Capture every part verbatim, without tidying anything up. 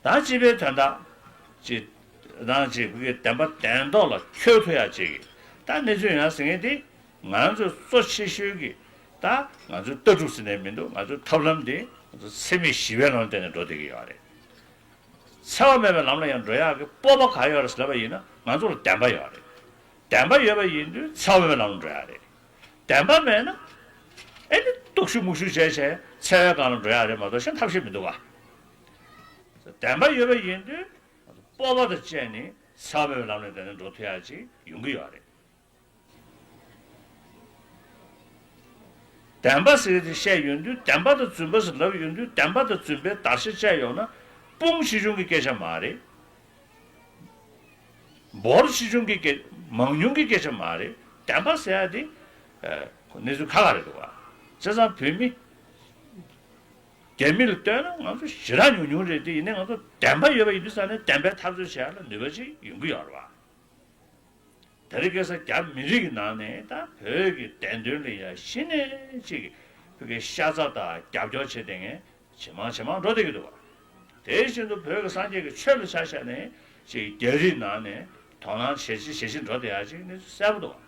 ད་སྤྱི་པའི་དོན་དག་ཅིག་རང་ཅིག་བོད་ཀྱི་བདེན་པ་བདེན་ཐོག་ལ་འཁྱོལ་ཐུབ་ཡ་ཅིག་གི་ད་གནས་ཚུལ་ཡོང་ཟེར་མཁན་དེ་ང་ཚོས་གཙོ་ཆེ་ཤོས་ཀྱི་ད་ང་ཚོའི་ལྟ་གྲུབ་ཟེར་ནས་མི་འདུག་ང་ཚོའི་ཐབས་ལམ་དེ་ང་ཚོ་འཚེ་མེད་ཞི་བའི་ལམ་བསྟན་ནས་འགྲོ་བསྡད་ཀྱི་ཡོད་རེད། འཚེ་བ་མེད་པའི་ལམ་ལ་ཡང་འགྲོ་ཡག་གི་སྤོབས་པ་ག་ཡོད་རེད་ཟེར་ལབ་པ་ཡིན་ན་ང་ཚོ་ལ་བདེན་པ་ཡོད་རེད། བདེན་པ་ཡོད་པ་ཡིན་དུས་འཚེ་བ་མེད་པའི་ལམ་ལ་འགྲོ་ཡག་རེད། བདེན་པ་མེད་ན་ཨེ་ནི་སྡུག་ཤུགས་མུག་ཤུགས་བྱས་བྱས་འཚེ་བའི་སྒང་ལ་འགྲོ་ཡག་རེད་མ་གཏོགས་གཞན་ཐབས་ཤེས་མི་འདུག་ག་བདེན་པ་ཡོད་པ་ཡིན་དུས་སྤོབས་པ་དང་བཅས་ནས་འཚེ་བ་མེད་པའི་ལམ་ལ་བསྟན་ནས་འགྲོ་ཐུབ་ཡག་ཅིག་ཡོང་གི་ཡོད་རེད། བདེན་པ་ཟེར་དེ་བཤད་ཡོང་དུས་བདེན་པ་དང་རྫུན་པ་ཟེར་ལབ་ཡོང་དུས་བདེན་པ་དང་རྫུན་པའི་བརྡར་ཤ་བཅད་ཡོང་ན་དཔུང་ཆེ་ཆུང་གི་སྐད་ཆ་མ་རེད། འབོར་ཆེ་ཆུང་གི་སྐད་མང་ཉུང་གི་སྐད་ཆ་མ་རེད། བདེན་པ་ཟེར་ཡ་དེ་ཨ་གནས་ཚུལ་ཁག་ཁག་རེད་འདུག་བ། བྱས་ཙང་བོད་མི་རྒྱ་མི་ལ་ལྟོས་ན་ང་ཚོ་ཞེ་དྲག་ཉུང་ཉུང་རེད་དེ་ཡིན་ནའི་ང་ཚོ་བདེན་པ་ཡོད་པ་ཡིན་དུས་ཙང་ནས་བདེན་པའི་འཐབ་རྩོད་བྱེད་ཡ་ལ་ནུས་པ་ཅིག་ཡོང་གི་ཡོད་རེད་བ། དེ་རིང་ཁ་སང་རྒྱ་མི་རིགས་ཀྱི་ནང་ནས་ད་བོད་ཀྱི་བདེན་དོན་ལ་ཡ་གཞི་ནས་ཅིག་བོད་ཀྱི་ཤ་ཚ་དང་རྒྱབ་སྐྱོར་བྱེད་བསྡད་མཁན་ཇེ་མང་ཇེ་མང་འགྲོ་བསྡད་ཀྱི་འདུག་བ། དེ་བཞིན་དུ་བོད་ཀྱི་སངས་རྒྱས་ཀྱི་ཆོས་ལ་ཆ་བཞག་ནས་ཅིག་རྒྱ་རིགས་ནང་ནས་དོ་སྣང་ཇེ་ཆེ་ཇེ་ཆེ་འགྲོ་བསྡད་ཡ་ཅིག་གནས་ཚུལ་གསལ་པོ་འདུག་བ།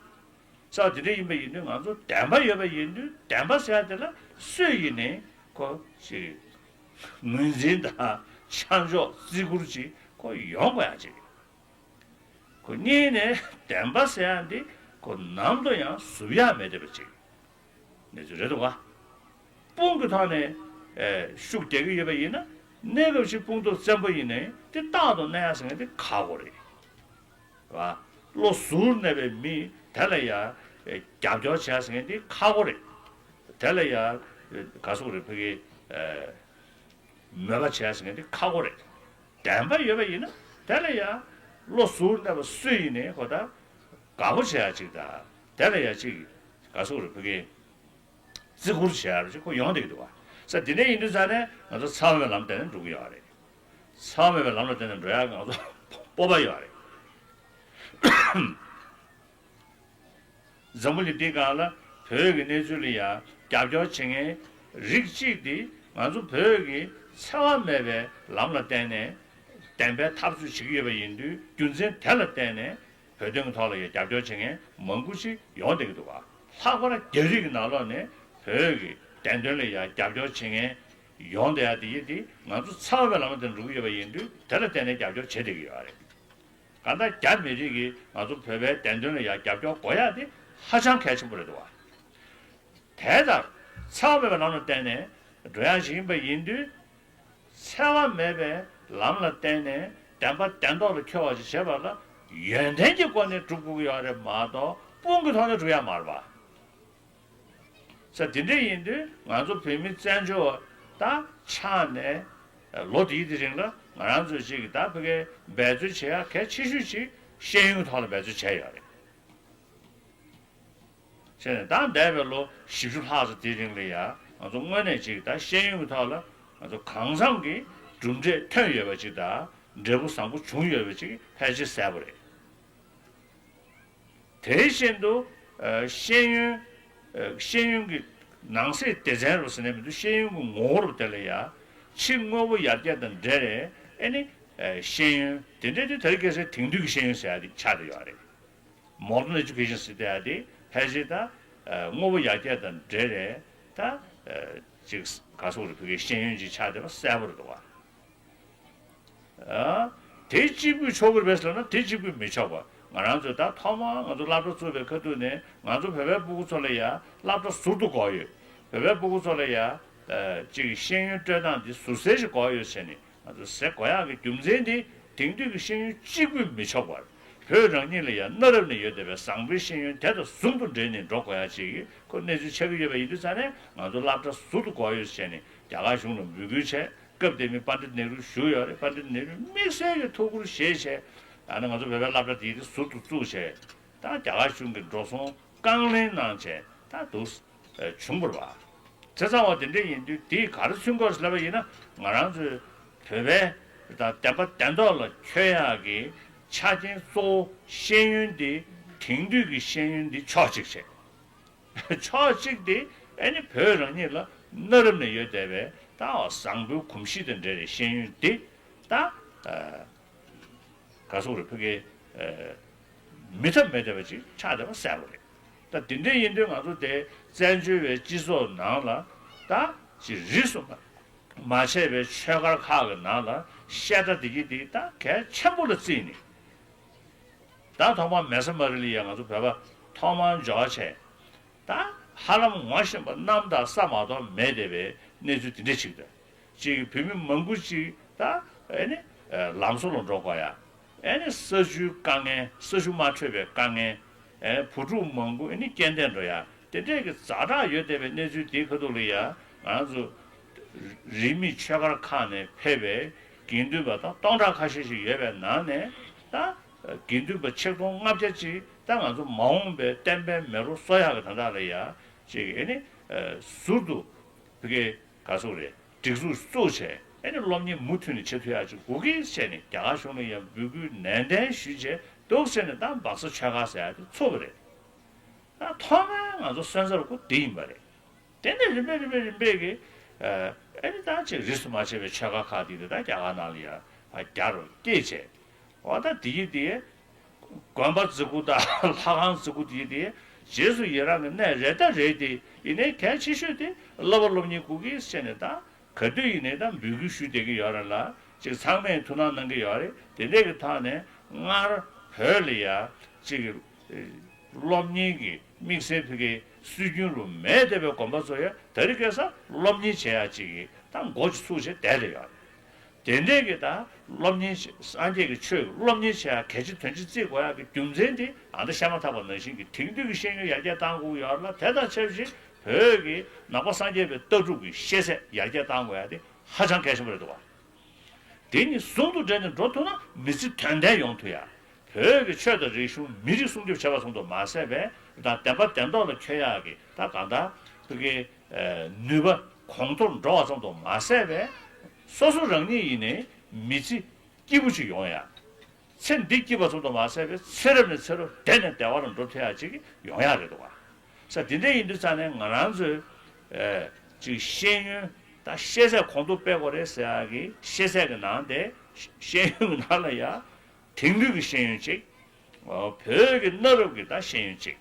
ས་དེ་འདྲ་ཡིན་པ་ཡིན་དུས་ང་ཚོ་བདེན་པ་ཡོད་པ་ཡིན་དུས་བདེན་པ་ཟེར་ཡ་དེ་ལ་སུས་ཡིན་ནའི་ཁོ་ཅིག་ངོས་འཛིན་དང་ཆ་འཇོག་བརྩི་བཀུར་ཅིག་ཁོ་ཡོང་དགོས་ཡ་ཅིག་ཁོ་གཉིས་ནས་བདེན་པ་ཟེར་ཡ་འདི་ཁོ་ནམ་དུ་ཡང་བཟུང་ཡ་མེད་བསྡད་པ་ཅིག་གནས་ཚུལ་རེད་འདུག་ག་དཔུང་གི་ཐོག་ནས་ཨེ་ཤུགས་རྒྱག་གི་ཡོད་པ་ཡིན་ན་གནས་སྐབས་ཤིག་དཔུང་སྟོབས་བཙན་པོ་ཡིན་ནའི་དེ་རྟག་ཏུ་གནས་ཡ་ཟེར་མཁན་དེ་ཁག་པོ་རེད། བ། བློ་གཟུར་གནས་པའི་མི་དེ་ལ་ཡ་རྒྱབ་སྐྱོར་བྱས་ཟེར་མཁན་དེ་ཁག་པོ་རེད། དེ་ལ་ཡ་ག་སོག་རེད་ཕ་གི་མོས་པ་བྱས་ཟེར་མཁན་དེ་ཁག་པོ་རེད། བདེན་པ་ཡོད་པ་ཡིན་ན་དེ་ལ་ཡ་བློ་གཟུར་གནས་པ་སུ་ཡིན་ནའི་ཁོ་ད་དགའ་པོ་བྱས་ཡ་ཅིག་དང་དེ་ལ་ཡ་ཅིག་ག་སོག་རེད་ཕ་གི་བརྩི་བཀུར་བྱེད་ཡག་ཅིག་ཁོ་ཡོང་བསྡད་ཀྱི་འདུག་བ། ས་དེ་འདྲ་ཡིན་དུས་ཙང་ནས་ང་ཚོ་འཚེ་བ་མེད་ལམ་བསྟན་ནས་འགྲོ་གི་ཡོད་རེད། འཚེ་བ་མེད་པའི་ལམ་ལ་བསྟན་ནས་འགྲོ་ཡག་ང་ཚོ་སྤོབས་པ་ཡོད་རེད། འཛམ་བུ་གླིང་འདིའི་སྒང་ལ་བོད་ཀྱི་གནས་ཚུལ་ལ་ཡང་རྒྱབ་སྐྱོར་བྱེད་མཁན་རིགས་གཅིག་དེ་ང་ཚོ་བོད་ཀྱི་འཚེ་བ་མེད་པའི་ལམ་ལ་བརྟེན་ནས་བདེན་པའི་འཐབ་རྩོད་བྱེད་ཀྱི་ཡོད་པ་ཡིན་དུས་རྒྱུ་མཚན་དེ་ལ་བརྟེན་ནས་བོད་དོན་གྱི་ཐོག་ལ་ཡང་རྒྱབ་སྐྱོར་བྱེད་མཁན་མང་པོ་ཞིག་ཡོང་བསྡད་ཀྱི་འདུག་བ། ལྷག་པར་རྒྱ་རིགས་ཀྱི་ནང་ལོགས་ནས་བོད་ཀྱི་བདེན་དོན་ལ་ཡང་རྒྱབ་སྐྱོར་བྱེད་མཁན་ཡོང་བསྡད་ཡ་དེ་ཡིན་དེ་ང་ཚོ་འཚེ་བ་མེད་ལམ་དེ་འགྲོ་གི་ཡོད་པ་ཡིན་དུས་དེ་ལ་བརྟེན་ནས་རྒྱབ་སྐྱོར་བྱེད་བསྡད་ཀྱི་ཡོད་རེད། གང་ལྟར་རྒྱ་མི་རིགས་ཀྱིས་ང་ཚོ་བོད་པའི་བདེན་དོན་ལ་ཡང་རྒྱབ་སྐྱོར་དགོས་ཡ་དེ་ཧ་ཅང་གལ་ཆེན་པོ་རེད་འདུག་བ། དེ་ལྟར་འཚེ་བ་མེད་པའི་ལམ་ལ་བརྟེན་ནས་འགྲོ་ཡ་ཞིག་ཡིན་པ་ཡིན་དུས། འཚེ་བ་མེད་པའི་ལམ་ལ་བརྟེན་ནས་བདེན་པ་བདེན་ཐོག་ལ་འཁྱོལ་བ་ཞིག་བྱེད་པ་ལ་ཡོན་ཏན་གྱི་སྒོ་ནས་སྒྲུབ་དགོས་ཀྱི་ཡོད་རེད་མ་གཏོགས་དཔུང་གི་ཐོག་ནས་སྒྲུབ་ཡ་མ་རེད་པ། ས་དེ་འདྲ་ཡིན་དུས་ང་ཚོ་བོད་མི་བཙན་བྱོལ་བ་ད་ཆགས་ནས་ལོ་དེའི་དེ་རིང་ལ་ང་རང་ཚོས་ཅིག་ད་ཕ་གིའི་འབད་རྩོལ་བྱེད་ཡ་གལ་ཆེ་ཤོས་ཅིག་ཤེས་ཡོན་གྱི་ཐོག་ལ་འབད་རྩོལ་བྱས་ཡོད་རེད། བྱས་ནས་ད་འདས་པའི་ལོ་བཞི་བཅུ་ལྷག་ཙམ་དེའི་རིང་ལ་ཡ་ང་ཚོ་དངོས་གནས་ཅིག་ད་ཤེས་ཡོན་གྱི་ཐོག་ལ་ང་ཚོ་གང་འཚམ་གྱི་གྲུབ་འབྲས་ཐོན་ཡོད་པ་ཅིག་དང་འབྲས་བུ་བཟང་པོ་བྱུང་ཡོད་པ་ཅིག་ཕལ་ཆེར་གསལ་པོ་རེད། དེ་བཞིན་དུ་ཨ་ཤེས་ཡོན་ཨ་ཤེས་ཡོན་གྱི་ནང་གསེས་སྡེ་ཚན་རུ་ཟེར་ནས་མི་འདུག་ཤེས་ཡོན་གྱི་ངོ་བོ་རུ་དེ་ལ་ཡ་ཕྱི་དངོས་པོ་ཡར་རྒྱས་དང་འབྲེལ་རེད། ཨེ་ནི་ཨ་ཤེས་ཡོན་དེ་འདྲའི་དེ་དེ་རིང་ཁ་སང་དེང་དུས་ཀྱི་ཤེས་ཡོན་ཟེར་ཡ་དེ་ཆགས་བསྡད་ཡོད་རེད། Modern Education ཟེར་བསྡད་ཡ་དེ་ཕལ་ཆེར་ད་ཨ་དངོས་པོ་ཡར་རྒྱས་དང་འབྲེལ་རེད། ད་ཨ་ཅིག་ག་སོག་རེད་ཕ་གིའི་ཤེས་ཡོན་ཅིག་ཆགས་བསྡད་པ་གསལ་པོ་རེད་འདུག་བ། ཨ། དེ་གཅིག་པུས་ཆོག་གི་རེད་ཟེར་ན་དེ་གཅིག་པུས་མི་ཆོག་པ། ང་རང་ཚོས་ད་ཐོག་མར་ང་ཚོ་སློབ་གྲྭ་བཙུགས་པའི་ཁ་ཐུག་ནས་ང་ཚོ་བོད་པའི་སྤུ་གུ་ཚོ་ལ་ཡ་སློབ་གྲྭ་ཟུར་དུ་དགོས་ཡོད། བོད་པའི་སྤུ་གུ་ཚོ་ལ་ཡ་ཨ་ཅིག་ཤེས་ཡོན་སྤྲོད་སྟངས་འདི་ཟུར་གསལ་ཞིག་དགོས་ཡོད་ཟེར་ནས་ང་ཚོ་ཟེར་དགོས་ཡག་གི་རྒྱུ་མཚན་འདི་དེང་དུས་ཀྱི་ཤེས་ཡོན་གཅིག་པུས་མི་ཆོག་པར་བོད་རང་ཉིད་ལ་ཡ་གནའ་རབས་ནས་ཡོད་བསྡད་པའི་བཟང་པོའི་ཤེས་ཡོན་དེ་དང་ཟུང་དུ་འབྲེལ་ནས་འགྲོ་དགོས་ཡག་ཅིག་གི་ཁོ་གནས་ཚུལ་ཆགས་ཀྱི་ཡོད་པ་ཡིན་དུས་ཙང་ནས་ང་ཚོ་སློབ་གྲྭ་ཟུར་དུ་དགོས་ཡོད་ཟེར་ནས་རྒྱ་གར་གཞུང་ལ་འབོད་སྐུལ་བྱས། སྐབས་དེ་མིན་པཎ་ཌིཏ་ནེ་རུ་བཞུགས་ཡོད་རེད། པཎ་ཌིཏ་ནེ་རུས་དམིགས་བསལ་གྱི་ཐུགས་ཁུར་བཞེས་བྱས་ཨ་ནི་ང་ཚོ་བོད་པའི་སློབ་གྲྭ་དེའི་དེ་ཟུར་དུ་བཙུགས་བྱས་ད་རྒྱ་གར་གཞུང་གི་འགྲོ་སོང་རྐང་ལེན་གནང་བྱས་ད་འདུག་བྱུང་བ་རེད་པ། བྱས་ཙང་བ་དེ་འདྲ་ཡིན་དུས་དེས་ག་རེ་མཚོན་གྱི་ཡོད་ཟེར་ལབ་པ་ཡིན་ན་ང་རང་ཚོའི་བོད་པའི་ད་བདེན་པ་བདེན་ཐོག་ལ་འཁྱོལ་ཡག་གི་ཆ་རྐྱེན་གཙོ་བོ་ཤེས་ཡོན་དེ་དེང་དུས་ཀྱི་ཤེས་ཡོན་དེ་ཕྱོགས་གཅིག་བྱས། ཕྱོགས་གཅིག་དེ་ཨ་ནི་བོད་རང་ཉིད་ལ་གནའ་རབས་ནས་ཡོད་བསྡད་པའི་ད་བཟང་པོའི་གོམས་གཤིས་དང་འབྲེལ་བའི་ཤེས་ཡོན་དེ་ ད་ག་སོག་རེད། ཕ་གི་མི་ཐབས་མེད་བསྡད་པ་ཅིག་ཆགས་བསྡད་པ་གསལ་པོ་རེད། ད་དེ་འདྲ་ཡིན་དུས་ང་ཚོ་དེ་བཙན་བྱོལ་བའི་སྤྱི་ཚོགས་ནང་ལ་ད་ཅིག་རིས་སུ་མ་མ་ཆད་པའི་ཆོས་སྒར་ཁག་གི་ནང་ལ་བཤད་གྲྭ་འདི་གི་འདི་ད་གལ་ཆེན་པོ་ལ་བརྩིས་ནས། ད་ཐོག་མར་མེ་ས་མ་རི་ལ་ཡ་ང་ཚོ་བོད་པ་ཐོག་མར་འབྱོར་བ་བྱས། ད་ཧ་ལམ་ངོ་ཤེས་པ་གནམ་དང་ས་མ་གཏོགས་མེད་བསྡད་པའི་གནས་ཚུལ་འདི་འདྲ་ཅིག་ད། ཅིག་བོད་མི་མང་པོ་ཅིག་ད་ཨེ་ནི་ལམ་བཟོ་ལ་འགྲོ་དགོས་ཡ། ཨེ་ནི་ས་ཆུའི་དཀའ་ངལ། ས་ཆུ་མ་འཕྲོད་པའི་དཀའ་ངལ། ཨེ་བུ་ཕྲུག་མང་པོ་ཨེ་ནི་རྐྱེན་འདས་འགྲོ་ཡ། དེ་འདྲས་ཀྱི་ཛ་དྲག་ཡོད་བསྡད་པའི་གནས་ཚུལ་དེའི་ཁ་ཐུག་ལ་ཡ་ང་ཚོ་རིས་མེད་ཆོས་སྒར་ཁག་ནས་ཕེབས་པའི་དགེ་འདུན་པ་དང་སྟོང་ཕྲག་ཁ་ཤས་ཤིག་ཡོད་པའི་ནང་ནས་ད་དགེ་འདུན་པ་ཆིག་སྟོང་ལྔ་བརྒྱ་ཅིག་ད་ང་ཚོ་མ་འོངས་པའི་གཏན་ཕན་མེ་རོ་གསོ་ཡག་གི་ད་ལྟ་ལ་ཡ་ཅིག་ཨེ་ནི་ཟུར་དུ་ཕ་གི་ག་ཚོད་རེད། སྒྲིག་འཛུགས་བཙུགས་བྱས་ཨེ་ནི་སློབ་གཉེར་མུ་མཐུད་ནས་བྱེད་ཐུབ་ཡག་ཅིག་དགོས་ཀྱི་བྱས་ནས་རྒྱ་གར་གཞུང་ལ་ཡང་འབོད་སྐུལ་ནན་ཏན་ཞུས་བྱས་འདུག་ཟེར་ནས་ད་སྦག་ས་ཆོས་སྒར་ཟེར་ཡག་དེ་ཚུགས་པ་རེད། ད་ཐོག་མར་ང་ཚོ་སོན་རྩ་ལ་ཁུ་དེ་ཡིན་པ་རེད། དེ་ནས་རིམ་པས་རིམ་པས་རིམ་པས་ཀྱི་ཨེ་ནི་ད་ཅིག་རིས་སུ་མ་ཆད་པའི་ཆོས་སྒར་ཁག་དེ་དེ་ད་རྒྱ་གར་ནང་ལ་ཡང་རྒྱ་རུ་སྐྱེས་བྱས། འོ་ད་དེ་ཡིན་དེ། དགོན་པ་རྫིག་པོ་དང་ལྷ་ཁང་རྫིག་པོ་དེ་དེ་རྗེས་སུ་ཡི་རང་གི་གནས་རེད་ད་རེད་དེ། ཡིན་ནའི་གལ་ཆེ་ཤོས་དེ་བསླབ་པ་སློབ་གཉེར་དགོས་ཀྱི་ཟེར་ནས་ད་ག་དུས་ཡིན་ནའི་ད་འབོད་སྐུལ་ཞུས་བསྡད་ཀྱི་ཡོད་རེད་ལ། ཅིག་ཚང་མས་ཐུགས་སྣང་གནང་གི་ཡོད་རེད། དེ་འདྲས་ཀྱི་ཐོག་ནས་སྔར་བོད་ལ་ཡ་ཅིག་སློབ་གཉེར་གྱི་དམིགས་བསལ་ཕ་གིའི་སྲོལ་རྒྱུན་རུ་མེད་བསྡད་པའི་དགོན་པ་ཚོ་ཡ་དེ་རིང་ཁ་སང་སློབ་གཉེར་བྱེད་ཡ་ཅིག་གི་ད་འགོ་ཅིག་ཚུགས་བྱས་བསྡད་ལ་ཡོད་རེད། དེ་འདྲས་ཀྱི་ད་སློབ་གཉེར་བྱེད། སངས་རྒྱས་ཀྱི་ཆོས་ཀྱི་སློབ་གཉེར་བྱེད་ཡ་གལ་ཆེ་དོན་ཆེ་བརྩི་དགོས་ཡ་གི་རྒྱུ་མཚན་དེ་ཨ་ད་བཤད་མ་ཐག་པ་ནང་བཞིན་གྱི་དེང་དུས་ཀྱི་ཤེས་ཡོན་ཡར་རྒྱས་གཏང་དགོས་ཡོད་ལ། དེ་དང་ཆབས་ཅིག་བོད་ཀྱི་ནང་པ་སངས་རྒྱས་པའི་ལྟ་གྲུབ་ཀྱི་ཤེས་ཚད་ཡར་རྒྱས་གཏང་དགོས་ཡ་དེ་ཧ་ཅང་གལ་ཆེན་པོ་རེད་འདུག་བ། དེ་གཉིས་ཟུང་དུ་འབྲེལ་ནས་འགྲོ་ཐུབ་ན་མི་ཚེ་དོན་ལྡན་ཡོང་ཐུབ་ཡ། བོད་ཀྱི་ཆོས་དང་རིག་གཞུང་མི་རིགས་སྲུང་སྐྱོབ་བྱེད་པ་ཙམ་དུ་མ་ཟད་པའི་དང་བདེན་པ་བདེན་ཐོག་ལ་འཁྱོལ་ཡག་གི་ད་གང་ལྟར་བོད་ཀྱི་ནུས་པ་གོང་མཐོར་འགྲོ་བ་ཙམ་དུ་མ་ཟད་པའི་སོ་སོ་རང་ཉིད་ཡིན་ནའི་མི་ཚེ་སྐྱིད་པོ་ཅིག་ཡོང་ཡ། ཚེ་འདི་སྐྱིད་པ་ཙམ་དུ་མ་ཟད་པའི་ཚེ་རབས་ནས་ཚེ་རབས་འདས་ནས་འདས་པ་ལ་འགྲོ་ཐུབ་ཡ་ཅིག་ཡོང་ཡ་རེད་འདུག་བ། ས་དེ་འདྲ་ཡིན་དུས་ཙང་ནས་ང་རང་ཚོས་ཅིག་ཤེས་ཡོན་ད་ཤེས་ཚད་གོང་དུ་སྤེལ་དགོས་རེད་ཟེར་ཡ་གི་ཤེས་ཚད་ཀྱི་ནང་དེ་ཤེས་ཡོན་གྱི་ནང་ལ་ཡ། དེང་དུས་ཀྱི་ཤེས་ཡོན་གཅིག་བོད་ཀྱི་གནའ་རབས་ཀྱི་ད་ཤེས་ཡོན་གཅིག་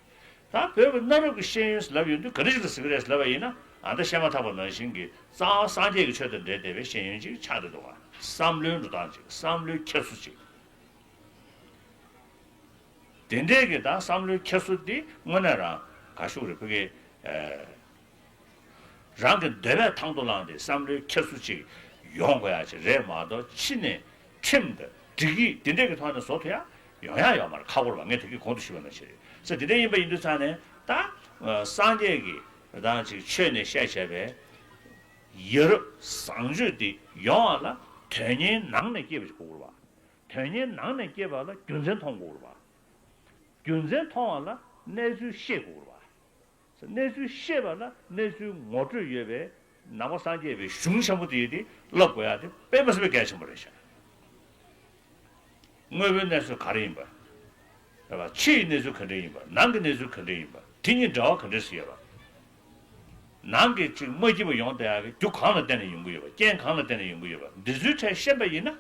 ད་བོད་ཀྱི་གནའ་རབས་ཀྱི་ཤེས་ཡོན་ལབ་ཡོང་དུས་ག་འདྲ་ཞིག་ལ་ཟེར་གི་རེད་ལབ་པ་ཡིན་ན། ཨ་ད་བཤད་མ་ཐག་པ་ནང་བཞིན་གྱི་རྩ་བ་སངས་རྒྱས་ཀྱི་ཆོས་དང་འབྲེལ་བསྡད་པའི་ཤེས་ཡོན་གཅིག་ཆགས་བསྡད་འདུག་བ། བསམ་བློའི་འགྲོ་སྟངས་གཅིག་བསམ་བློའི་འཁྱེར་སོ་གཅིག་དེ་འདྲས་ཀྱི་ད་བསམ་བློའི་འཁྱེར་སོ་འདི་དངོས་གནས་རང་ག་ཤུགས་རེད་ཕ་གི། རང་གི་འདོད་པའི་ཐང་དུ་བླངས་ཏེ་བསམ་བློའི་འཁྱེར་སོ་གཅིག་ཡོང་དགོས་ཡ་ཅིག་རེད་མ་གཏོགས་ཕྱི་ནས་ཁྲིམས་དང་སྒྲིག་ཡིག་འདི་འདྲས་ཀྱི་ཐོག་ནས་བཟོ་ཐུབ་ཡ་ཡོང་ཡ་ཡོད་མ་རེད། ཁག་པོ་རེད་བ། ངས་དེ་གི་གོང་དུ་ཞུས་པ་ནང་བཞིན་རེད་ས། འདི་འདྲས་ཡིན་པ་ཡིན་དུས་ཙང་ནས་ད་སངས་རྒྱས་ཀྱི་ད་ཅིག་ཆོས་ནས་བཤད་བྱས་པའི་ཡ་རབས་བཟང་སྤྱོད་འདི་ཡོང་བ་ལ་དོན་གཉེར་ནང་ནས་སྐྱེས་པ་ཞིག་དགོས་རེད་བ། དོན་གཉེར་ནང་ནས་སྐྱེས་པ་ལ་རྒྱུ་མཚན་མཐོང་དགོས་རེད་བ། རྒྱུ་མཚན་མཐོང་བ་ལ་གནས་ཚུལ་ཤེས་དགོས་རེད་བ། གནས་ཚུལ་ཤེས་པ་ལ་གནས་ཚུལ་ངོ་སྤྲོད་ཡོད་པའི་ནང་པ་སངས་རྒྱས་པའི་གཞུང་ཆེན་པོ་དེ་དེ་བསླབ་དགོས་ཡ་དེ་དཔེ་མ་སྲིད་པའི་གལ་ཆེན་པོ་རེད་ཤག་དངོས་པོའི་གནས་ཚུལ་ག་རེ་ཡིན་པ། རེད་བ། ཕྱི་ཡི་གནས་ཚུལ་ག་འདྲ་ཡིན་པ། ནང་གི་གནས་ཚུལ་ག་འདྲ་ཡིན་པ། དེ་གཉིས་འབྲེལ་བ་ག་འདྲ་ཞིག་ཡོད་པ། ནང་གི་ཅིག་མ་སྐྱིད་པ་ཡོང་བསྡད་ཡ་གི་རྒྱུ་གང་ལ་བརྟེན་ནས་ཡོང་གི་ཡོད་པ། རྐྱེན་གང་ལ་བརྟེན་ནས་ཡོང་གི་ཡོད་པ། འདི་ཚོའི་གྲས་ཤེས་པ་ཡིན་ན།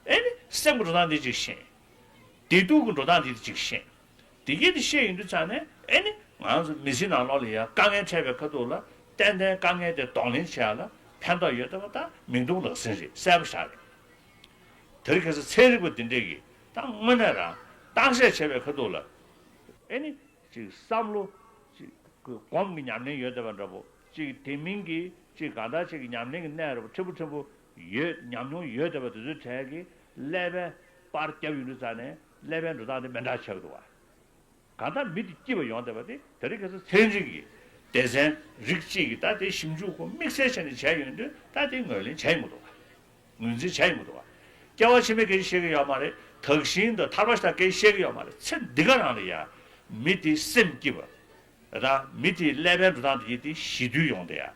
ཨེ་ནི་སེམས་ཀྱི་འགྲོ་སྟངས་འདི་ཅིག་ཤེས། བདེ་སྡུག་གི་འགྲོ་སྟངས་འདི་ཅིག་ཤེས། དེ་གས་དེ་ཤེས་ཡོང་དུས་ཙང་ནས་ཨེ་ནི་ང་ཚོ་མི་ཚེ་ནང་ལོགས་ལ་ཡ་དཀའ་ངལ་འཕྲད་པའི་ཁ་ཐུག་ལ་ཏན་ཏན་དཀའ་ངལ་དེ་གདོང་ལེན་བྱེད་ཡ་ལ་ཕན་ཐོགས་ཡོད་བསྡད་པ་ད་མིག་མཐོང་ལག་ཟིན་རེད། གསལ་པོ་ཞིག་རེད། དེ་རིང་ཁ་སང་ཚན་རིག་པ་འདི་འདྲས་ཀྱིས་ད་དངོས་གནས་རང་བརྟག་དཔྱད་བྱེད་པའི་ཁ་ཐུག་ལ་ཨེ་ནི་ཅིག་བསམ་བློ་ཅིག་སྒོམ་གྱི་ཉམས་ལེན་ཡོད་བསྡད་པ་འདྲ་པོ། ཅིག་དེ་མིན་གྱི་ཅིག་གང་ལྟར་ཅིག་གི་ཉམས་ལེན་གྱི་གནས་འདྲ་པོ་ཕྲན་བུ་ཕྲན་བུ་ཡོད། ཉམས་མྱོང་ཡོད་བསྡད་པ་དེ་ཚོའི་གྲས་ཀྱིས་ཀླད་པའི་པར་བརྒྱབ་ཡོང་དུས་ཙང་ནས་ཀླད་པའི་འགྲོ་སྟངས་དེ་མི་འདྲ་ཆགས་ཀྱི་འདུག་བ། གང་ལྟར་མི་དེ་སྐྱིད་པ་ཡོང་བསྡད་པ་དེ་དེ་རིང་ཁ་སང་ཚན་རིག་གི་སྡེ་ཚན་རིགས་གཅིག་གིས་ད་དེ་ཞིབ་འཇུག་གོ་དམིགས་བསལ་བྱས་ནས་བྱས་ཡོང་དུས་ད་དེ་ངོས་ལེན་བྱས་ཡོང་གི་འདུག་བ། ངོས་འཛིན་བྱས་ཡོང་གི་འདུག་བ། སྐྱེ་བ་ཕྱི་མའི་སྐད་ཆ་བཤད་ཀྱི་ཡོད་མ་རེད། དག་ཞིང་དང་ཐར་པ་ཞིག་དང་སྐད་ཆ་བཤད་ཀྱི་ཡོད་མ་རེད། ཚེ་འདི་ག་རང་ལ་ཡ་མི་དེ་སེམས་སྐྱིད་པ། ད་མི་དེའི་ཀླད་པའི་འགྲོ་སྟངས་དེ་དེ་ཞི་དུལ་ཡོང་བསྡད་ཡ།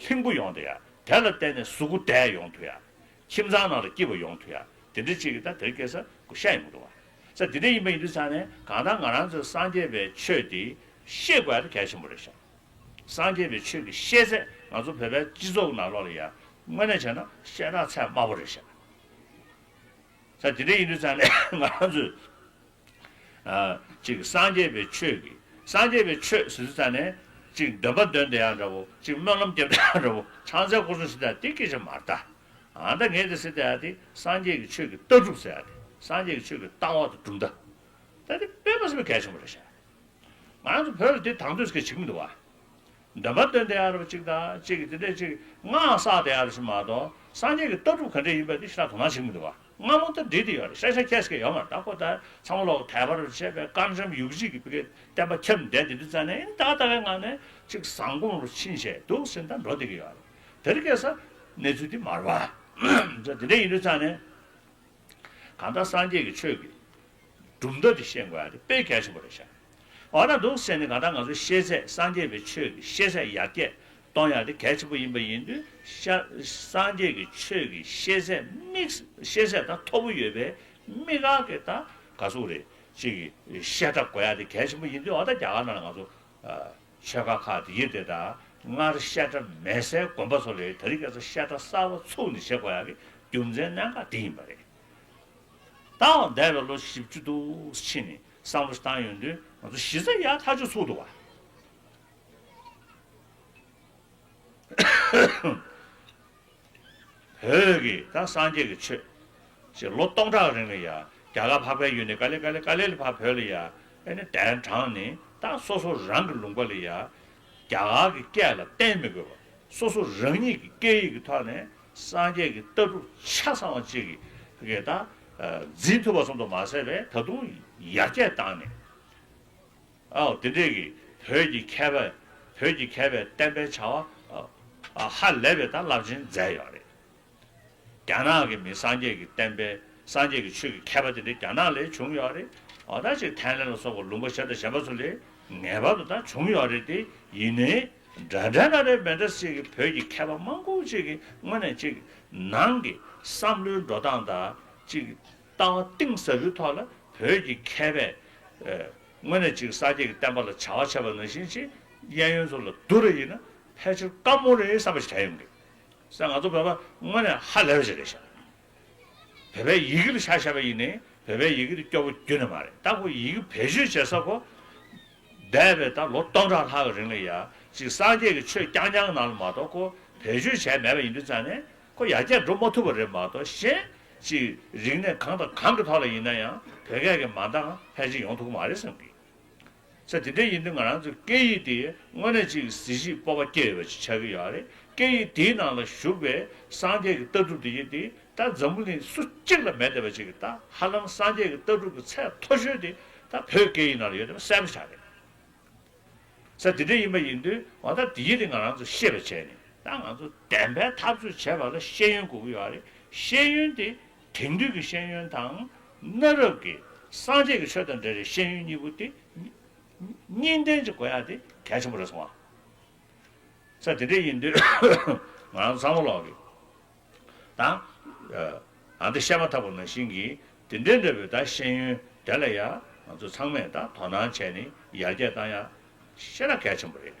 ལྷིང་པོ་ཡོང་བསྡད་ཡ། དེ་ལ་བརྟེན་ནས་གཟུགས་པོ་བདེ་ཡོང་ཐུབ་ཡ། ཁྱིམ་ཚང་ནང་ལ་སྐྱིད་པ་ཡོང་ཐུབ་ཡ། དེ་འདྲ་ཅིག་གི་ད་དེ་རིང་ཁ་སང་གོ་ཤ་ཡོང་གི་འདུག་བ། ས་དེ་འདྲ་ཡིན་པ་ཡིན་དུས་ཙང་ནས་གང་ལྟར་ང་རང་ཚོའི་སངས་རྒྱས་པའི་ཆོས་དེ་ཤེས་དགོས་ཡ་དེ་གལ་ཆེན་པོ་རེད་ཤག་སངས་རྒྱས་པའི་ཆོས་ཀྱི་ཤེས་ཚད་ང་ཚོ་བོད་པའི་སྤྱི་ཚོགས་ནང་ལོགས་ལ་ཡ་དངོས་གནས་བྱས་ན་ཤེས་རྟགས་ཚད་དམའ་པོ་རེད་ཤག་ད་དེ་འདྲ་ཡིན་དུས་ཙང་ནས་ང་རང་ཚོས་ཨ་ཅིག་སངས་རྒྱས་པའི་ཆོས་ཀྱི་སངས་རྒྱས་པའི་ཆོས་ཟེར་དུས་ཙང་ནས་ཅིག་འདོན་པ་འདོན་བསྡད་ཡག་འདྲ་བོ། ཅིག་སྨོན་ལམ་རྒྱབ་བསྡད་ཡག་འདྲ་བོ། ཕྱག་འཚལ་སྐོར་གསུམ་ཟེར་བསྡད་ཡག་དེ་སྐད་ཆ་མ་རེད་ད། ཨ་ད་ངས་དེ་ཟེར་བསྡད་ཡག་དེ་སངས་རྒྱས་ཀྱི་ཆོས་ཀྱི་ལྟ་གྲུབ་ཟེར་ཡག་དེ། སངས་རྒྱས་ཀྱི་ཆོས་ཀྱི་ལྟ་བ་དང་གྲུབ་མཐའ། ད་དེ་དཔེ་མ་སྲིད་པའི་གལ་ཆེན་པོ་རེད་ཤག་ང་རང་ཚོ་བོད་ལ་དེ་དང་དུས་སྐད་བྱེད་ཀྱི་མི་འདུག་བ། འདོན་པ་འདོན་བསྡད་ཡག་རེད་པ་གཅིག་དང་། གཅིག་གིས་དེ་འདྲས་ཅིག་སྔགས་བསགས་བསྡད་ཡག་རེད་ཞིག་མ་གཏོགས། སངས་རྒྱས་ཀྱི་ལྟ་གྲུབ་ག་འདྲས་ཡིན་པ་དེ་ཞེ་དྲག་དོ་སྣང་བྱེད་ཀྱི་མི་འདུག་བ། སྔ་མོ་ད་འགྲིག་བསྡད་ཡོད་རེད། ཤ་ཤ་ཁྱེར་སྐད་ཡོད་མ་རེད། ད་ཁོ་ད་ཚང་མ་ལོག་དད་པ་རུ་བྱས་པའི་དཀར་འཇམ་ཡུག་གཅིག་གི་བི་ཀའི་བསྟན་པ་ཁྱབ་བསྡད་དེ་དུས་ཙང་ནས། ཨིན་ད་ལྟ་བའི་ངང་ནས་ཅིག་བཟང་གོང་རུ་ཕྱིན་བྱས་འདུག་ཟེར་ད་འགྲོ་བསྡད་ཀྱི་ཡོད་རེད། དེ་རིང་ཁ་སང་གནས་ཚུལ་དེ་མ་རེད་བ། དེ་འདྲས་ཡིན་དུས་ཙང་ནས། གང་ལྟར་སངས་རྒྱས་ཀྱི་ཆོས་ཀྱི་གྲུབ་མཐའ་དེ་ཤེས་དགོས་ཡག་དེ་དཔེ་གལ་ཆེན་པོ་རེད་ཤག་འོ་ན་འདུག་ཟེར་ནས་གང་ལྟར་ང་ཚོ་ཤེས་ཚད། སངས་རྒྱས་པའི་ཆོས་ཀྱི་ཤེས་ཚད་ཡར་རྒྱས་གཏོང་ཡག་དེ་གལ་ཆེན་པོ་ཡིན་པ་ཡིན་དུས། ཤ་སངས་རྒྱས་ཀྱི་ཆོས་ཀྱི་ཤེས་ཚད་དམིགས། ཤེས་ཚད་ད་མཐོ་པོ་ཡོད་པའི་དམིགས་བཀར་གྱི་ད་ག་ཟེར་དགོས་རེད། ཅིག་གི་བཤད་གྲྭ་དགོས་ཡག་དེ་གལ་ཆེན་པོ་ཡིན་དུས། འོ་ད་རྒྱ་གར་ནང་ལ་ང་ཚོ་ཆོལ་ཁ་ཁག་དེ་ཡིན་དེ། ད་སྔར་བཤད་གྲྭ་མེད་སའི་དགོན་པ་ཚོ་ལ་དེ་རིང་ཁ་སང་བཤད་གྲྭ་གསར་པ་ཚུགས་ནས་བྱེད་དགོས་ཡག་གི་རྒྱུ་མཚན་གནད་འགག་དེ་ཡིན་པ་རེད། ད་འོ་འདས་པའི་ལོ་བཞི་བཅུ་འདུག་ཕྱིན་ནས་བསམ་བློ་བཏང་ཡོང་དུས། ང་ཚོ་གཞི་རྩ་ཡག་ཐག་ཆོད་ཚུགས་འདུག་བ། བོད་ཀྱི་ད་སངས་རྒྱས་ཀྱི་ཆོས་ཅིག་ལོ་སྟོང་ཕྲག་རིང་ལ་ཡ། རྒྱ་གར་འཕགས་པའི་ཡུལ་ནས་དཀའ་ལས་དཀའ་ལས་དཀའ་ལས་ལ་ཕར་བོད་ལ་ཡ། ཨེ་ནི་གདན་དྲངས་ནས། ད་སོ་སོ་རང་གི་ལུང་པ་ལ་ཡ། རྒྱ་གར་གྱི་སྐད་ལ་བརྟེན་མི་དགོས་པ། སོ་སོ་རང་ཉིད་ཀྱི་སྐད་ཡིག་གི་ཐོག་ནས་སངས་རྒྱས་ཀྱི་ལྟ་གྲུབ་ཆ་ཚང་བ་ཅིག་གི་གི་ད་འཛིན་ཐུབ་པ་ཙམ་དུ་མ་ཟད་པའི་ད་དུང་ཡར་རྒྱས་བཏང་ནས། ཨའོ་དེ་འདྲས་ཀྱི་བོད་ཀྱི་མཁས་པ། བོད་ཀྱི་མཁས་པའི་བསྟན་པའི་བྱ་བ་ཨ་ཧ་ལས་པའི་ད་རླབས་ཆེན་མཛད་ཡོད་རེད། རྒྱ་ནག་གི་མི་སངས་རྒྱས་ཀྱི་བསྟན་པའི། སངས་རྒྱས་ཀྱི་ཆོས་ཀྱི་མཁས་པ་དེ་འདྲས་རྒྱ་ནག་ལ་བྱུང་ཡོད་རེད། འོ་ད་ཅིག་ཐའི་ལན་ལ་སོགས་པ་ལུང་པ་གཞན་དང་གཞན་པ་ཚོ་ལ་ངེས་པར་དུ་ད་བྱུང་ཡོད་རེད་དེ། ཡིན་ནའི་འདྲ་འདྲ་འདྲ་རེད་མི་འདྲ་ཞིག་གི་བོད་ཀྱི་མཁས་པ་མང་པོ་ཅིག་གི་དངོས་གནས་ཅིག་ནང་གི་བསམ་བློའི་འགྲོ་སྟངས་དང་ཅིག་ལྟ་བ་གཏིང་ཟབ་པོའི་ཐོག་ལ་བོད་ཀྱི་མཁས་པས་ཨ་དངོས་གནས་ཅིག་སངས་རྒྱས་ཀྱི་བསྟན་པ་ལ་བྱ་བ་བྱས་པ་ནང་བཞིན་ཅིག་གཡས་གཡོན་ཚོ་ལ་བསྡུ་ར་ཡིན་ན་ཕལ་ཆེར་དཀའ་མོ་རེད་བསམ་པ་ཞིག་དྲན་ཡོང་གི། ས་ང་ཚོ་བོད་པ་དངོས་གནས་ཧ་ལས་པ་ཞིག་རེད་ཤག་བོད་པའི་ཡི་གེ་ལ་ཆ་བཞག་པ་ཡིན་ནའི་བོད་པའི་ཡི་གེ་དེ་སྐྱོ་པོ་ཁྱོན་ནས་མ་རེད། ད་ཁོ་ཡི་གེ་བེད་སྤྱོད་བྱེད་ས་ཁོ། འདས་པའི་ད་ལོ་སྟོང་ཕྲག་ལྷག་གི་རིང་ལ་ཡ་ཅིག་སངས་རྒྱས་ཀྱི་ཆོས་རྐྱང་རྐྱང་ནང་ལ་མ་གཏོགས་ཁོ་བེད་སྤྱོད་བྱས་མེད་པ་ཡིན་དུས་ཙང་ནས། ཁོ་ཡར་རྒྱས་འགྲོ་མ་ཐུབ་པ་རེད་མ་གཏོགས། གཞན་ཅིག་རིག་གནས་གང་དང་གང་གི་ཐོག་ལ་ཡིན་ན་ཡང་བོད་སྐད་ཀྱི་མ་འདང་ཕལ་ཆེར་ཡོང་ཐུབ་ཀྱི་མ་རེད་བསམ་གི། ས་དེ་འདྲ་ཡིན་དུས་ང་རང་ཚོའི་སྐད་ཡིག་དེ་དངོས་གནས་ཅིག་གཟི་བརྗིད་སྤོབས་པ་སྐྱེ་ཡོད་པ་ཅིག་ཆགས་ཀྱི་ཡོད་རེད། སྐད་ཡིག་དེའི་ནང་ལ་བཞུགས་པའི་སངས་རྒྱས་ཀྱི་ལྟ་གྲུབ་དེ་ཡིན་དེ། ད་འཛམ་བུ་གླིང་སུ་གཅིག་ལ་མེད་བསྡད་པ་ཅིག་གི། ད་ཧ་ལམ་སངས་རྒྱས་ཀྱི་ལྟ་གྲུབ་ཀྱི་ཚད་མཐོ་ཤོས་དེ་ད་བོད་སྐད་ཡིག་ནང་ལ་ཡོད་བསྡད་པ་གསལ་པོ་ཆགས་རེད། ས་དེ་འདྲ་ཡིན་པ་ཡིན་དུས། འོ་ད་དེ་ཡིན་དེ་ང་རང་ཚོ་ཤེས་པ་བྱས་ནས། ད་ང་ཚོ་བདེན་པའི་འཐབ་རྩོད་བྱེད་པ་ལ་ཤེས་ཡོན་དགོས་ཀྱི་ཡོད་རེད། ཤེས་ཡོན་དེ་དེང་དུས་ཀྱི་ཤེས་ཡོན་དང་། གནའ་རབས་ཀྱི་སངས་རྒྱས་ཀྱི་ཆོས་དང་འབྲེལ་བའི་ཤེས་ཡོན་གཉིས་པོ་དེ་གཉིས་གཉིས་ལྡན་ཅིག་དགོས་ཡག་དེ་གལ་ཆེན་པོ་རེད་སོང་བ། ས་དེ་འདྲ་ཡིན་དུས་ང་རང་ཚང་མ་ལོག་གི་ད་ཨ་འདི་བཤད་མ་ཐག་པ་ནང་བཞིན་གྱི་དེ་འདྲའི་འདྲ་བའི་ད་ཤེས་ཡོན་དེ་ལ་ཡ་ང་ཚོ་ཚང་མས་ད་དོ་སྣང་བྱས་ནས་ཡར་རྒྱས་བཏང་ཡག་ཞེ་དྲག་གལ་ཆེན་པོ་རེད།